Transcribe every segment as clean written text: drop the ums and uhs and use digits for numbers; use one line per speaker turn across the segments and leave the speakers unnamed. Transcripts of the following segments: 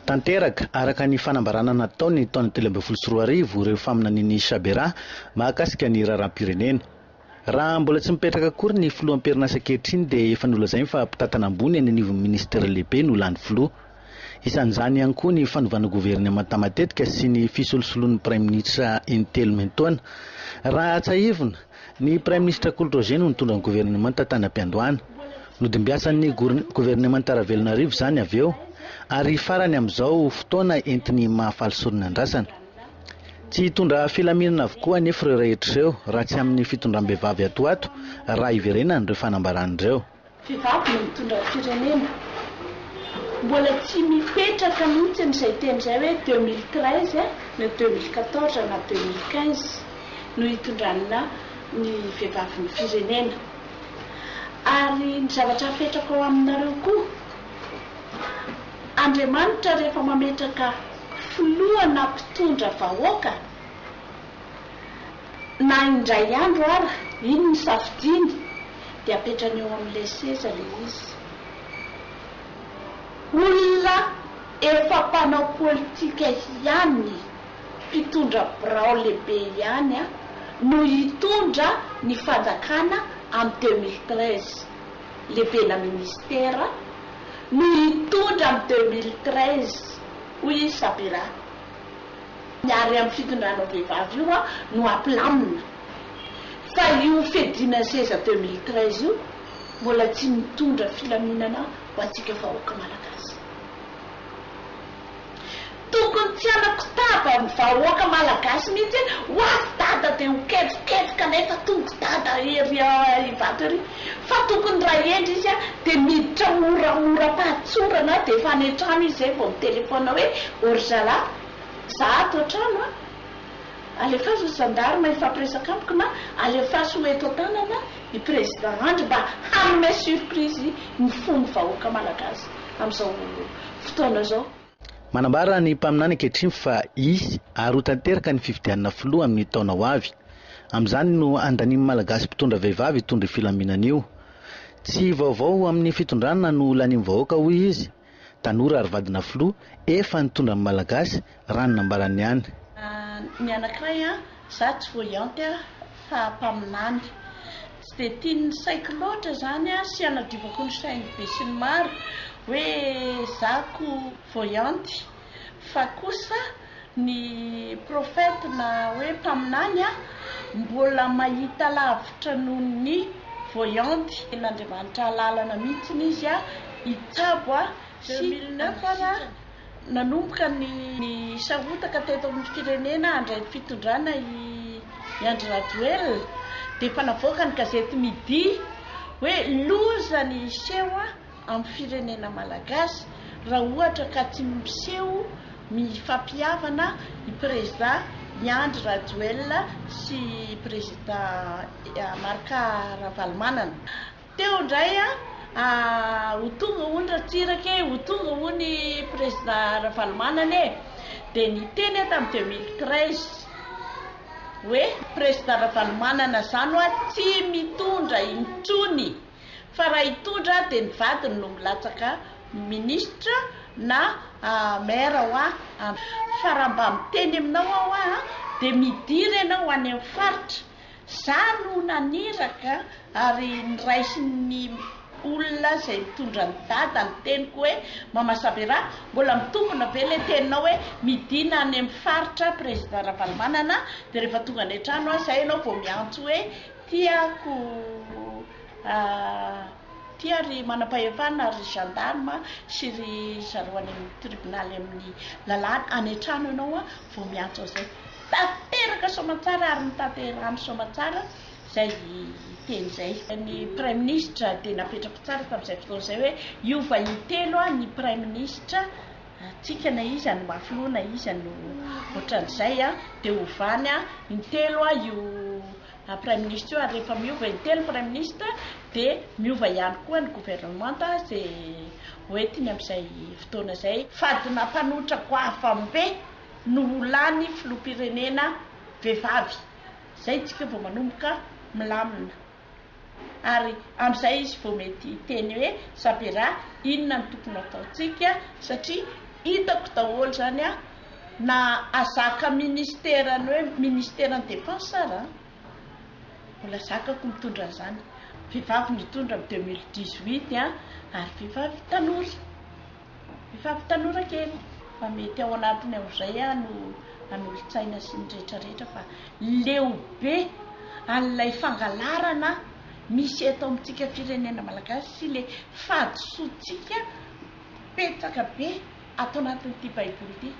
Tanteraka, araka ny fanambarana nataony ny taona 2013 ireo faminanian'i Chabera mahakasika ny raharaham-pirenena. Raha mbola tsy mipetraka akory ny filoha am-perinasa ankehitriny dia efa nolazainy fa mpitantana ambony eny anivon'ny minisitera lehibe no lany filoha. Isan'izany ihany koa ny fanovana governemanta matetika sy ny fisolosoloan'ny praiminisitra intelo miantaona. Raha tsiahivina, ny praiminisitra Kolo Roger no nitondra ny governemanta tany am-piandohana. Nodimbiasan'ny governemanta Ravelonarivo izany avy eo ary farany amin'izao fotoana entin'ny Mahafaly Solonandrasana. Tsy hitondra filaminana avokoa anefa ireo rehetra ireo raha tsy amin'ny fitondram-behivavy ato ho ato raha hiverenana ireo fanambarana ireo.
Vehivavy no mitondra ny firenena. Mbola tsy mipetraka mihitsy izay teny izay hoe 2013 na 2014 na 2015 no hitondrana ny vehivavy ny firenena. Ary ny zavatra apetrako ao aminareo koa, Andriamanitra rehefa mametraka filoha na mpitondra vahoaka, na indray andro ara, iny ny safidiany, dia apetrany eo amin'ilay seza ilay izy. Olona efa mpanao politika ihany, mpitondra birao lehibe ihany no hitondra ny fanjakana amin'ny 2013. Lehibena ministera no hitondra amin'ny 2013, hoy i Sabira. Ary amin'ny fitondrana vehivavy io no hampilamina. Fa io fiadiana seza 2013 io mbola tsy mitondra filaminana ho antsika vahoaka malagasy. Tokony tsy hanakotaba ny vahoaka malagasy mihitsy hoe ho avy dada dia ho ketriketroka nefa tonga dada ery Ivato ery. Fa tokony raha hendry izy dia miditra moramora am-pahatsorana dia efa any an-trano izy izay vao mi-téléphone hoe ô ry zalahy za ato an-trano a! Alefaso ny gendarme hifampiresaka amiko na alefaso ho eto an-tanana i Président Andry mba hanome surprise ny fon'ny vahoaka malagasy amin'izao fotoana izao.
Manambara ny mpaminany ankehitriny fa hisy ary ho tanteraka ny fifidianana filoha amin'ny taona ho avy. Amin'izany no handanian'ny Malagasy mpitondra vehivavy hitondra io filaminana io. Tsy vaovao amin'ny fitondrana no lanian'ny vahoaka hoy izy. Tanora ary vadina filoha efa nitondra ny Malagasy raha ny nambarany ihany.
Ny anankiray an, za tsy voyante fa mpaminany. Tsy dia tian'ny saiko loatra izany sy hanadiovako ny sain'ny besinimaro hoe za ko voyante fa kosa ny prophète na hoe mpaminany mbola mahita lavitra noho ny voyante. Omen'Andriamanitra alalana mihitsy izy hitsabo sy 2009 ary nanomboka ny sahotaka teto amin'ny firenena handray ny fitondrana i Andry Rajoelina dia efa navoaka ny gazety Midi hoe loza ny hiseho amin'ny firenena malagasy raha ohatra ka tsy miseho mifampihavana i Prezida i Andry Rajoelina sy i Prezida Marc Ravalomanana. Teo indray ho tonga hono Ratsiraka e, ho tonga hono i Prezida Ravalomanana e. Dia niteny aho tamin'ny 2013 hoe Prezida Ravalomanana izany hoa tsy mitondra intsony fa raha hitondra dia ny vadiny no milatsaka minisitra na maire hoa. Fa raha mba miteny aminao aho hoa dia midira ianao any amin'ny faritra. Za no naniraka ary noraisin'ny olona izay mitondra an'i Dada ny teniko hoe Mama Sabera, mbola mitombina ve ilay teninao hoe midina any amin'ny faritra Président Ravalomanana dia rehefa tonga any an-trano aho izay ianao vao miantso hoe tiako tia ry manam-pahefana ry gendarme sy ry zareo any amin'ny tribonaly amin'ny lalàna any an-trano ianao vao miantso an'izay. Tanteraka soamantsara ary notanterahany soamantsara izay teny izay. Ny Praiminisitra dia napetrako tsara tamin'izay fotoana izay hoe hiova intelo ny Praiminisitra tsika na iza no maha filoha na iza no ohatran'izay dia hovany intelo io Praiminisitra io ary rehefa miova intelo ny Praiminisitra dia miova ihany koa ny governemanta izay hoentiny amin'izay fotoana izay. Fadina mpanohitra goavam-be no ho lany filoham-pirenena vehivavy. Zay tsika vao manomboka milamina. Ary amin'izay izy vao mety hiteny hoe Sabera inona no tokony hataontsika satria hitako daholo izany an, na azaka ministeran'ny hoe ministeran'ny défense ara an, mbola zakako mitondra an'izany. Vehivavy nitondra amin'ny 2018 an, ary vehivavy tanora. Vehivavy tanora kely. Fa mety ao anatiny ao izay aho no hanolo-tsaina sy ny rehetra rehetra fa leo be an'ilay fangalarana misy eto amintsika firenena malagasy sy ilay fahadisoantsika betsaka be ato anatin'ity baiboly ity.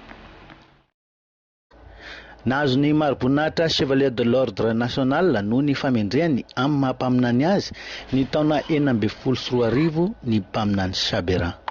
Nahazo ny mari-boninahitra Chevalier de l'Ordre National noho ny famendrehany amin'ny maha mpaminany azy ny taona 2016 ny mpaminany Chaberin.